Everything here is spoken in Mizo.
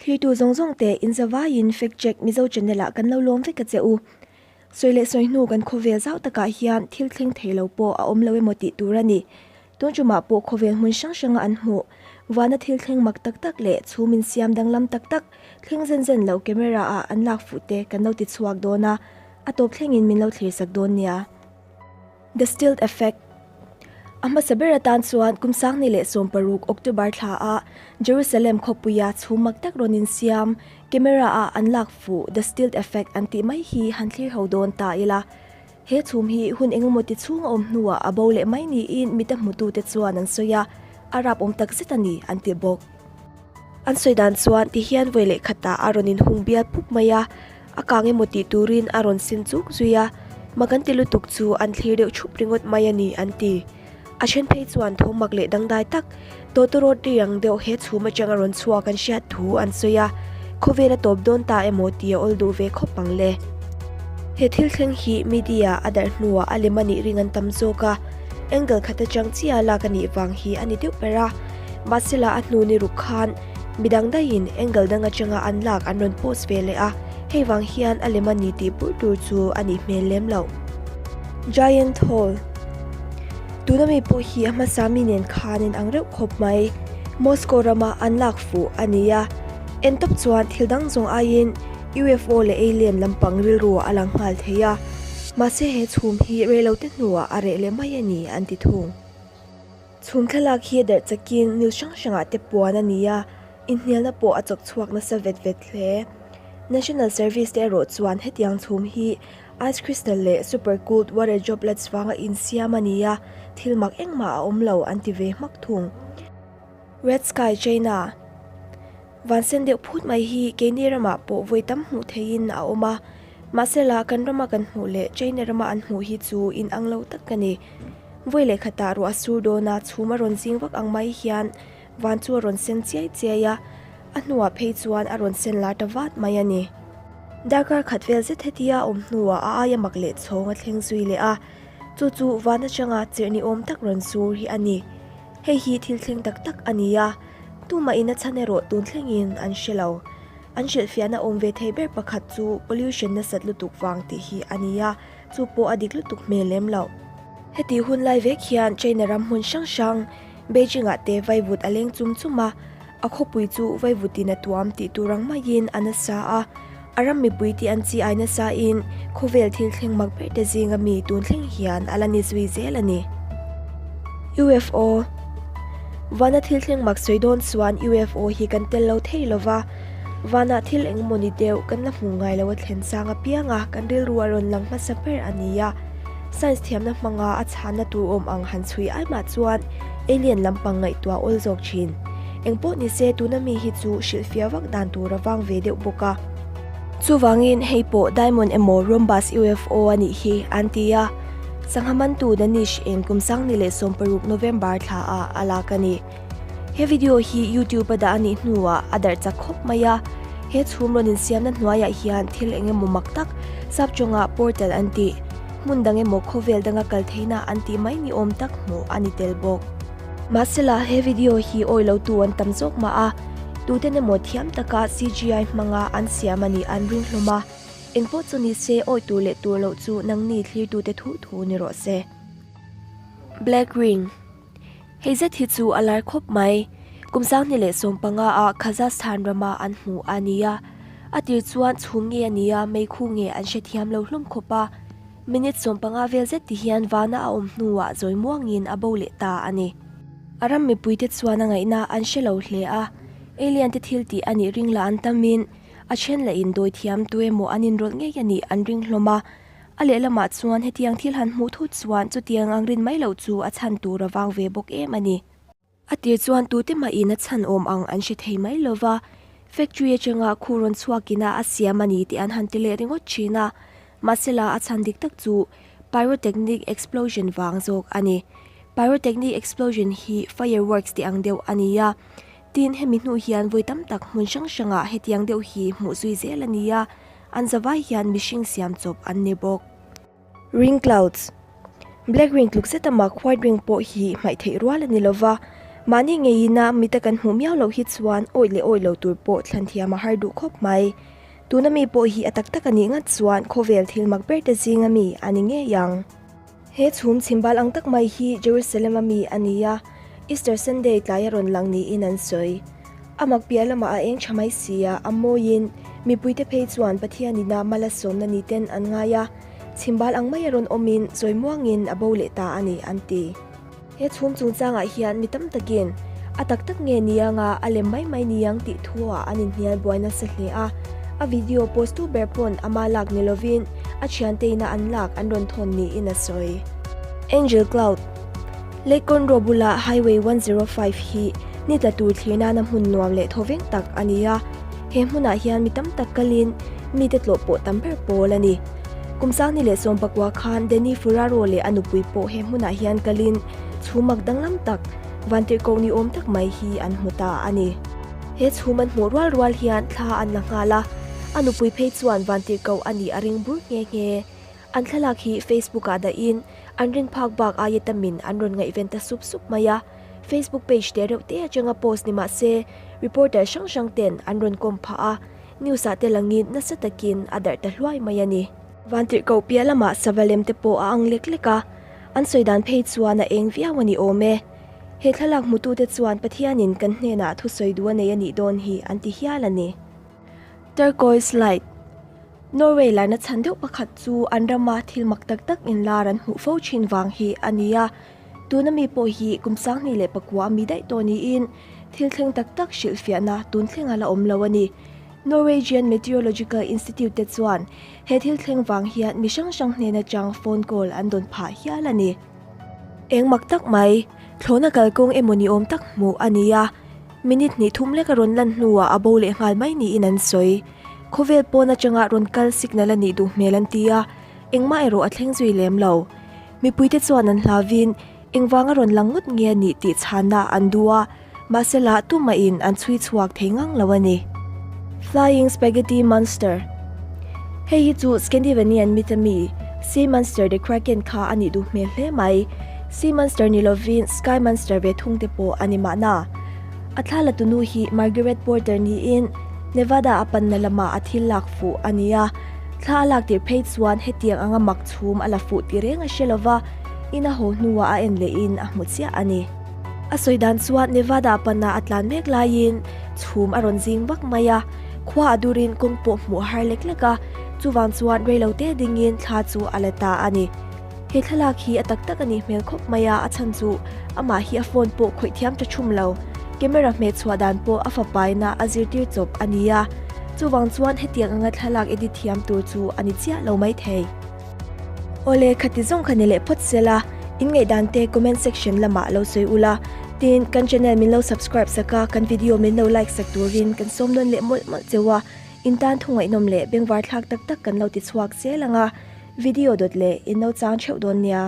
Thlirtu zawng zawng te in zavaiin Fact Check Mizo channel ah kan lo lawm vek a che u. Sawi leh sawi hnu kan khawvel zau takah hian thil thleng thei lo pawh a awm lo emaw tih tur a ni. Tun tumah pawh khawvel hmun hrang hranga an hmuh vana thil thleng mak tak tak leh chhum insiam danglam tak tak thleng zen zen lo camera ah an lak fuh te kan lo ti chhuak dawn a, a tawp thlengin min lo thlir sak dawn nia. The Stilt Effect A hmasa ber atan chuan kum 2016 October thla ah Jerusalem khawpuia chhum mak tak rawn insiam camera ah an lak fuh The Stilt Effect an tih mai hi han thlir ho dawn ta ila. He chhum hi hun engemaw ti chhung a awm hnuah a bo leh mai niin mita hmutute chuan an sawi a, a rap awm tak zet a ni an ti bawk. An sawi dan chuan ti hian vawi leh khatah a rawn inhung bial pup mai a, a kang emaw tih turin a rawn sin chuk zui a, mak an ti lutuk chu an thlir deuh thup ringawt mai a ni an ti. A then phei chuan thawmmak leh dangdai tak tawtawrawt ri ang deuh he chhum atanga rawn chhuak an hriat thu an sawi a, khawvel a tawp dawn ta emaw tih a awl duh ve khawp ang le. He thil thleng hi media a darh hnuah a lem a nih ring an tam zawk a, angle khat atang chiah lak a nih vang hi a ni deuh ber a, mahsela a hnu ni ruk khan midang daihin angle dang atanga an lak an rawn post ve leh a, hei vang hian a lem a ni tih pur tur chu a nih hmel lem loh. Giant Hole Tuna mi pawh hi a hmasa mi nen khan in ang reuh khawp mai. Moscow rama an lak fuh a ni a, en tawp chuan thil dang zawng aiin UFO leh alien lampang rilru a lang nghal thei a, mahse he chhum hi reilote hnuah a reh leh mai a ni an ti thung. Chhum thlalak hi a darh chakin news hrang hrangah te puan a ni a, inhnialna pawh a chawk chhuak nasa vet vet hle. National Service te erawh chuan hetiang chhum hi Ice crystal leh super cooled water droplets vanga insiam a ni a, thil mak engmah a awm lo an ti ve hmak thung. Red Sky China Van sen deuh phut mai hi keini ramah pawh vawi tam hmuh theihin a awm a, mahsela kan rama kan hmuh leh China rama an hmuh hi chu inang lo tak a ni. Vawi leh khatah ruah a sur dawn a, chhum a rawn zing vak ang mai hian van chu a rawn sen chiai chiai a, a hnuah phei chuan a rawn sen lar ta vat mai a ni. Darkar khat vel zet hetia a awm hnuah a aia mak leh chhawng a thleng zui leh a, chu chu van atanga chirh ni awm tak rawn sur hi a ni. Hei hi thil thleng tak tak a ni a, tumah in a chhan erawh tun thlengin an hre lo. An hrilhfiahna awm ve thei ber pakhat chu pollution nasat lutuk vang tih hi a ni a, chu pawh a dik lutuk hmel lem loh. Heti hun lai vek hian China ram hmun hrang hrang Beijing-ah te vaivut a leng chum chum a, a khawpui chu vaivutin a tuam tih tur ang maiin a nasa a, a ram mipui tih an chi ai nasain khawvel thil thleng mak ber te zinga mi tun thleng hian a la ni zui zel a ni. UFO Vana thil thleng mak sawi dawn chuan UFO hi kan tel lo thei lo va, vanah thil engemaw ni deuh kan la hmu ngai lo a thlen chang apianga kan rilru a rawn lang hmasa ber a ni a. Science thiamna hmanga a chhanna tur awm ang han chhui ai mah chuan alien lampang ngaihtuah awl zawk thin. Engpawh ni se tuna mi hi chu hrilhfiah vak dan tur a vang ve deuh bawk a. Chuvangin hei pawh Diamond emaw Rhombus UFO a nih hi an ti a, sangha mantu Danish in kum 2016 November thla ah a lak a ni. He video hi YouTube a dah a nih hnuah a darh chak khawp mai a, he chhum rawn insiamna hnuaiah hian thil eng emaw mak tak sapchawngah portal an tih, hmun dang emaw khawvel danga kal theihna an tih mai ni awm tak hmuh a ni tel bawk. Mahsela he video hi awi lo tu an tam zawk mah a, tuten emaw thiam taka CGI hmanga an siam a nih an ring hlawm a, engpawh chu ni se awi tur leh tur loh chu nangni thlirtute thu thu ni rawh se. Black Ring. Hei zet hi chu a lar khawp mai. Kum 2015 ah Kazakhstan rama an hmu a nia. A tir chuan chhum nge a nia meikhu nge an hrethiam lo hlawm khawp a. Minute 15 vel zet ti hian vana a awm hnuah zawi muangin a bo leh ta a ni. A ram mipuite chuan a ngaihna an hre lo hle a. Alien te thil tih a nih ring lah an tamin a then lah in dawi thiam tu emaw an inrawlh ngei a nih an ring hlawm a. A lehlamah chuan hetiang thil han hmuh thut chuan chutiang ang rin mai loh chu a chhan tur a vang ve bawk em a ni. A tir chuan tute mahin a chhan awm ang an hre thei mai lo va, factory atanga khu rawn chhuakin a a siam a ni tih an han ti leh ringawt thin a, mahsela a chhan dik tak chu pyrotechnic explosion vang zawk a ni. Pyrotechnic explosion hi fireworks tih ang deuh a ni a, tin hemi hnu hian vawi tam tak hmun hrang hrangah hetiang deuh hi hmuh zui zel a ni a, An zavai hian mihring siam chawp an ni bawk. Ring clouds, Black ring tluk zet a mak white ring pawh hi hmaih theih rual a ni lova, Mahni ngeiin a mita kan hmuh miau loh hi chuan awih leh awih lo tur pawh thlan thiam a har duh khawp mai. Tuna mi pawh hi a tak tak a nih ngat chuan khawvel thil mak ber te zinga mi a ni ngei ang. He chhum chhimbal ang tak mai hi Jerusalem a mi a ni a, Easter Sunday tlai a rawn lang niin an sawi. A mak piah lamah a eng tha mai si a, a mawiin mipuite phei chuan Pathian ina mal a sawmna ni ten an ngai a, chhimbal ang mai a rawn awmin zawi muangin a bo leh ta a ni an ti. He chhum chungchangah hian mi tam takin a tak tak nge ni anga a lem mai mai ni ang tih thuah an inhnial buai nasa hle a. A video post tu ber pawn ama lak ni lovin a thiante ina an lak an rawn thawn niin a sawi. Angel Cloud, Lake Conroe bula Highway 105 hi ni tla tur thlir nana hmun nuam leh thawveng tak a ni a. He hmunah hian mi tam tak kalin mite tlawh pawh tam ber pawl a ni. Kum sangni leh sawmpakua khan Danny Furaro leh a nupui pawh he hmunah hian kalin chhum mak danglam tak, vantirhkoh ni awm tak mai hi an hmu ta a ni. He chhum an hmuh rual rual hian thla an la nghal a, a nupui phei chuan vantirhkoh a nih a ring bur nghe nghe. An thlalak hi Facebook ah dahin an rin phak bak aia tamin an rawn ngaihven ta sup sup mai a. Facebook page te reuh te atanga post ni mah se reporter hrang hrang ten an rawn kawm phah a, News ah te langin nasa takin a darh ta hluai mai a ni. Vantirhkoh piah lamah sava lem te pawh a ang lek lek a, an sawi dan phei chuan a eng viau a ni awm e. He thlalak hmutute chuan Pathianin kan hnenah thusawi duh a nei a nih dawn hi an ti hial a ni. Turquoise Light, Norway larna chhan deuh pakhat chu an rama thil mak tak tak inlar an hmuh fo thin vang hi a ni a. Tuna mi pawh hi kum 2009 a mi daih tawh niin thil thleng tak tak hrilhfiahna tun thleng a la awm lo a ni. Norwegian Meteorological Institute te chuan he thil thleng vang hian mi hrang hrang hnen atang phone call an dawn phah hial a ni. Eng mak tak mai, thlawhna kalkawng emaw ni awm tak hmuh a ni a, minute hnih thum lek a rawn lan hnuah a bo leh nghal mai niin an sawi. Khawvel pawn atanga rawn kal signal a nih duh hmel an ti a, engmah erawh a thleng zui lem lo. Mipuite chuan an hlavin engvanga rawn lang ngawt nge a nih tih chhanna an duh a, mahsela tumahin an chhui chhuak thei ngang lo a ni. Flying Spaghetti Monster Hei hi chu Scandinavian myth ami Sea Monster the Kraken kha a nih duh hmel hle mai. Sea Monster ni lovin Sky Monster ve thung te pawh a ni mahna. A thla la tunu hi Margaret Porter niin Nevada a panna lama a thil lak fuh a ni a. Thla a lak tir phei chuan hetiang anga mak chhum a la fuh ti reng a hre lova, in a haw hnuah a en lehin a hmu chiah a ni. A sawi dan chuan Nevada pana a tlan mek laiin chhum a rawn zing vak mai a, khua a durin kawng pawh hmuh a har lek lek a, chuvang chuan reilote dingin thla chu a la ta a ni. He thlalak hi a tak tak a nih hmel khawp mai a, a chhan chu amah hi a phone pawh khawih thiam ta thum lo. Camera hmeh chhuah dan pawh a fapaina a zirtir chawp a ni a, chuvang chuan hetiang anga thlalak edit thiam tur chu a ni chiah lo mai thei. Awle, khati zawng kha ni leh phawt se la, in ngaihdan te comment section lamah lo sawi ula, tin kan channel min lo subscribe sak a, kan video min lo like sak turin kan sawm nawn leh mawlh mawlh cheu a, in tan thu ngaihnawm leh bengvar thlak tak tak kan lo ti chhuak zel ang a. Video dawt leh in lo chang theuh dawn nia.